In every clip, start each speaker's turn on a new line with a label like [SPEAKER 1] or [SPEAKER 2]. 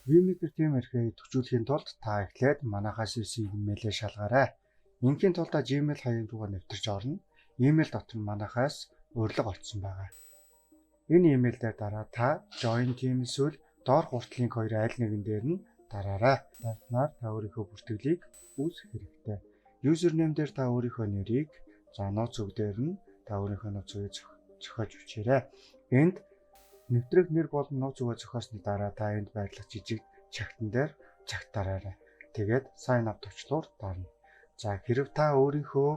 [SPEAKER 1] Vmaker team эрхээ идэвхжүүлэхийн тулд та эхлээд манайхаас ирсэн имэйлээ шалгаарай. Ингийн тулд та Gmail хаяг руугаа нэвтэрч орно. Имэйл дотор нь манайхаас урилга очсон байгаа. Энэ имэйл дээр дараа та Join Team эсвэл доорх урт линк хоёрын аль нэгэн дээр нь дараарай. Дарснаар та өөрийнхөө бүртгэлийг үүсгэх хэрэгтэй. Username дээр та өөрийнхөө нэрийг, за нууц үг дээр нь та өөрийнхөө нууц үгийг зохиож бичээрэй. Энд нэвтрэх нэр болон нууц үгээ зохиосны дараа та энд байрлах жижиг чагтан дээр чагт дараарай. Тэгээд sign up товчлуур дарна. За, хэрв та өөрийнхөө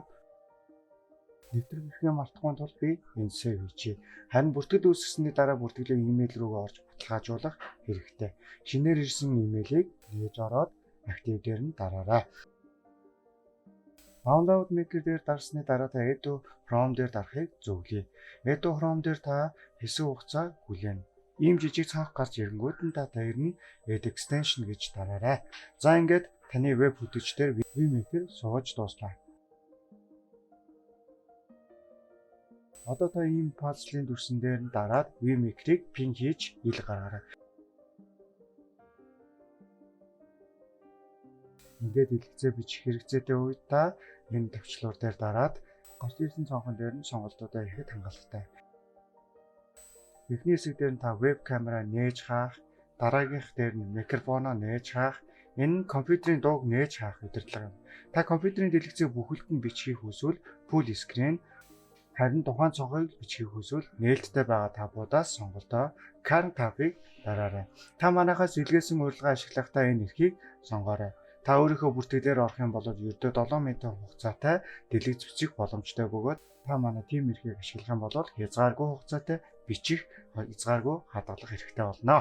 [SPEAKER 1] нэвтрэх эрхээ мартахгүй тул би энд save хийчихье. Харин бүртгэл үүсгэсний дараа бүртгэлээ имэйл рүүгээ орж баталгаажуулах хэрэгтэй. Шинээр ирсэн имэйлийг нээж ороод active дээр нь дараарай. Download Maker дээр дарсны дараа та Add to Chrome дээр дарахыг зөвлөе. Add to Chrome дээр та хэсэг хугацаа хүлээнэ. Ийм жижиг цонх гарч ирэнгүүт нь та тэр нь Add Extension гэж дараарай. За, ингээд таны веб хөтөч дээр Vmaker сууж дууслаа. Одоо та ийм пазлын дүрсэн дээр нь дараад Vmaker-ыг pin хийж ил гаргаарай. Ингээд дэлгэцээ бичих хэрэгцээтэй үед та энэ товчлуур дээр дараад гарч ирсэн цонхон дээр нь сонголтуудаа ихэд хангалттай. Эхний хэсэг дээр нь та веб камера нээж хаах, дараагийнх дээр нь микрофоноо нээж хаах, энэ нь компьютерийн дууг нээж хаах удирдлага юм. Та компьютерийн дэлгэцийг бүхэлд нь бичихийг хүсвэл full screen, харин тухайн цонхыг бичихийг хүсвэл нээлттэй байгаа tab уудаас сонголтоо current tab-ыг дараарай. Та манайхаас илгээсэн урилга ашиглахдаа энэ эрхийг сонгоорой. Та өөрийнхөө бүртгэлээр орох юм бол ердөө 7 минутын хугацаатай дэлгэц бичих боломжтой бөгөөд та манай team эрхийг ашиглах юм бол хязгааргүй хугацаатай бичих, хязгааргүй хадгалах эрхтэй болно.